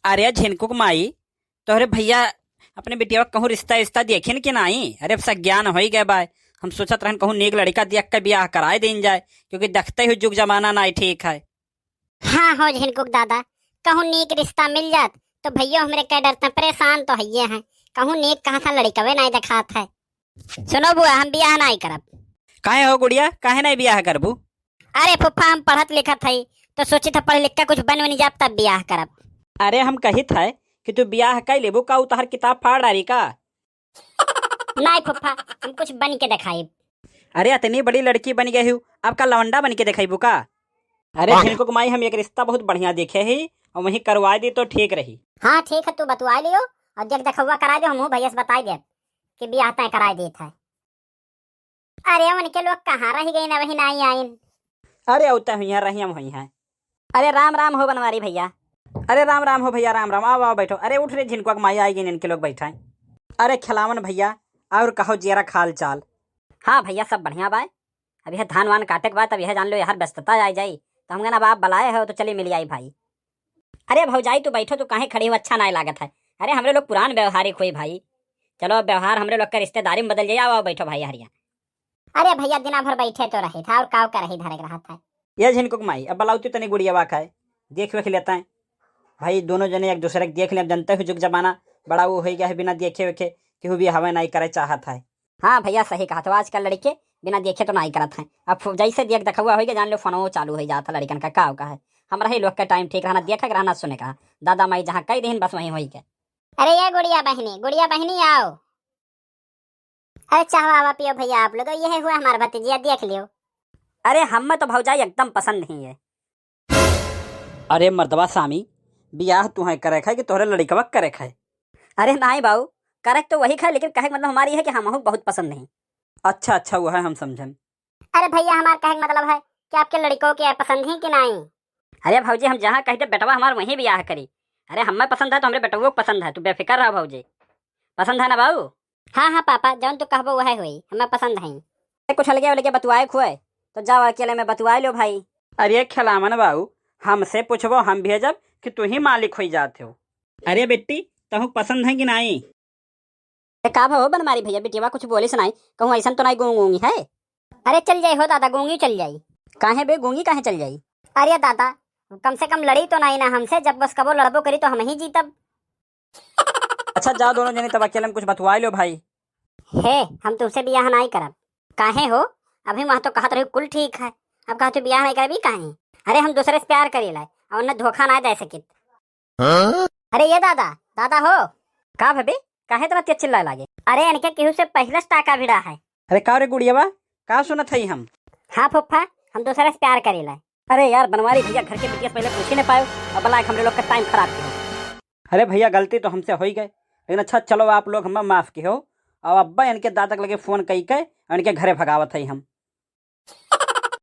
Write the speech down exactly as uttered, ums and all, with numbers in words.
अरे झिनकुक माई, तोहरे भइया अपने बिटिया कहूँ रिश्ता रिश्ता देखिन कि नाई? अरे अब सज्ञान होइ गए बाय, हम सोचत रहन कहूँ नीक लड़िका देख के बियाह कराए देन जाए, क्योंकि देखते ही जुग जमाना नाई ठीक है। हाँ हो झिनकुक दादा, कहूँ नीक रिश्ता मिल जात तो भइयो हमरे कह डरते, परेशान तो हइये हैं, कहूँ नीक कहाँ से लड़िकवे नाई देखात है। सुनो बुआ, हम बियाह नाई करब। काहे हो गुड़िया, काहे नाई बियाह करबू? अरे फुफ्फा, हम पढ़त लिखत हई, तो सोचित है पढ़ लिख के कुछ बन बन जाब तब बियाह करब। अरे हम कहित है कि तू बियाह कइ लेबू का, उ तहर किताब फाड़ डारी का? नाई फुफ्फा, हम कुछ बन के देखाइब। अरे इतनी बड़ी लड़की बन गई हूँ, अब का लवंडा बन के देखाइबू का? अरे झिनकुक माई, हम एक रिश्ता बहुत बढ़िया देखे ही और वहीं करवा दी तो ठीक रही। हाँ ठीक है, तू बतुआ लियो और देख देखौआ करा दो, हमहू भइया से बताई देब कि बियाह तय कराई देत है। अरे उनके लोग कहाँ रह गए ना, वही नाई आइन। अरे अउते हुई है, रहियम हुई है। अरे राम राम हो बनवारी भइया। अरे राम राम हो भइया, राम राम, आओ आओ बैठो। अरे उठ रे झिनकुआ के माई, आई गई इनके लोग बैठा है। अरे खिलावन भइया, और कहो जियरा खाल चाल। हाँ भइया सब बढ़िया बाय। अब यह धान वान काटे के बाद अब यह जान लो यार व्यस्तता आ जाई, तो हम कहना अब आप बुलाए हो तो चलिए मिल आई भाई। अरे भौजाई तू बैठो, तू काहे खड़ी हो, अच्छा नाय लागत है। अरे हमरे लोग पुरान व्यवहारिक हुई भाई, चलो अब व्यवहार हमरे लोग के रिश्तेदारी में बदल जाए। आओ आओ बैठो भाई हरिया। अरे भइया दिना भर बैठे तो रहे था और काव का रही धरे के रहत है। ये झिनकुक माई, अब बुलाओ तू तनी गुड़िया वा खाए, देख वेख लेता है भाई। दोनों जने एक दूसरे के देख ले, अब जनते हो जुग जमाना बड़ा वो हो गया है, बिना देखे वेखे केहू बियाह नाई करे चाहत है। हाँ भइया सही कहा, तो आजकल लड़के बिना देखे तो नाई करत हैं। अब फु-, जैसे देख देखौआ होई के जान लो फोनवो चालू हो जाता लड़कन का, काव का है। हमरा ही लोग के टाइम ठीक रहना, देखे के रहना, सुने का। दादा माई जहाँ कह देहिन बस वहीं होई के। अरे ये गुड़िया बहिनी, गुड़िया बहिनी आओ। अरे चाहो आवा पियो भइया आप लोग, यह हुआ हमार भतीजिया, देख लियो। अरे हमें तो भौजाई एकदम पसंद नहीं है। अरे मर्दवा सामी, बियाह तुहैं करे खाए कि तोहरे लड़िकवा करे खाए? अरे नाई बाऊ, करे तो वही खाए, लेकिन कहे के मतलब हमारी है कि हमहू बहुत पसंद नहीं। अच्छा अच्छा, वह हम समझन। अरे भइया हमार कहे के मतलब है कि आपके लड़िकवा के पसंद ही कि नाई? अरे भौजी हम जहाँ कहिते बेटवा हमार वहीं बियाह करी। अरे हमें पसंद है तो हमरे बेटवो को पसंद है, तू बेफिक्र रह भौजी। पसंद है ना बाऊ? हाँ हाँ पापा, जौन तू कहबो वह होई, हमें पसंद है। ए, कुछ अलगे अलगे बतुआए खुए, तो जाओ अकेले में बतुआए लो भाई। अरे खिलावन बाऊ, हमसे पूछबो हम भेजब कि तू ही मालिक होई जात हो? अरे बिट्टी, तहूँ पसंद है कि नाई? ए, का भा हो बनमारी भइया, बिटिया कुछ बोलिस नाई, कहूँ ऐसन तो नाई गूंग गूंगी है? अरे चल जाई हो दादा, गूंगी चल जाई। काहे बे, गूंगी काहे चल जाई? अरे दादा, कम से कम लड़ी तो नाई ना हमसे, जब बस कबो लड़बो करी तो हम ही जीतब। अच्छा जाओ दोनों जने तब अकेले में कुछ बतुआए लो भाई। हे, हम तुमसे बियाह नाई करब। काहे हो? अभी वहाँ तो कहत रही कुल ठीक है, अब कहत हो बियाह नाई करब, ई काहे? अरे हम दूसरे से प्यार करी ला और उन्हें धोखा ना दे सकित। हाँ? अरे ये दादा, दादा हो। का भबे, काहे इतना तेज चिल्लाए लागे? अरे इनके केहू से पहले से टाका भिड़ा है। अरे का रे गुड़ियावा, का सुनत हई हम? हाँ फुफ्फा, हम दूसरे से प्यार करी ला। अरे यार बनवारी भइया, घर के बिटिया से पहले पूछी नहीं पायो, अब भला हमरे लोग का टाइम खराब किहो। अरे भइया गलती तो हमसे होई गए, लेकिन अच्छा चलो आप लोग हमें माफ किहो। अब अब्बा इनके दादा के लगे फोन कई के इनके घरे भगावत हई हम।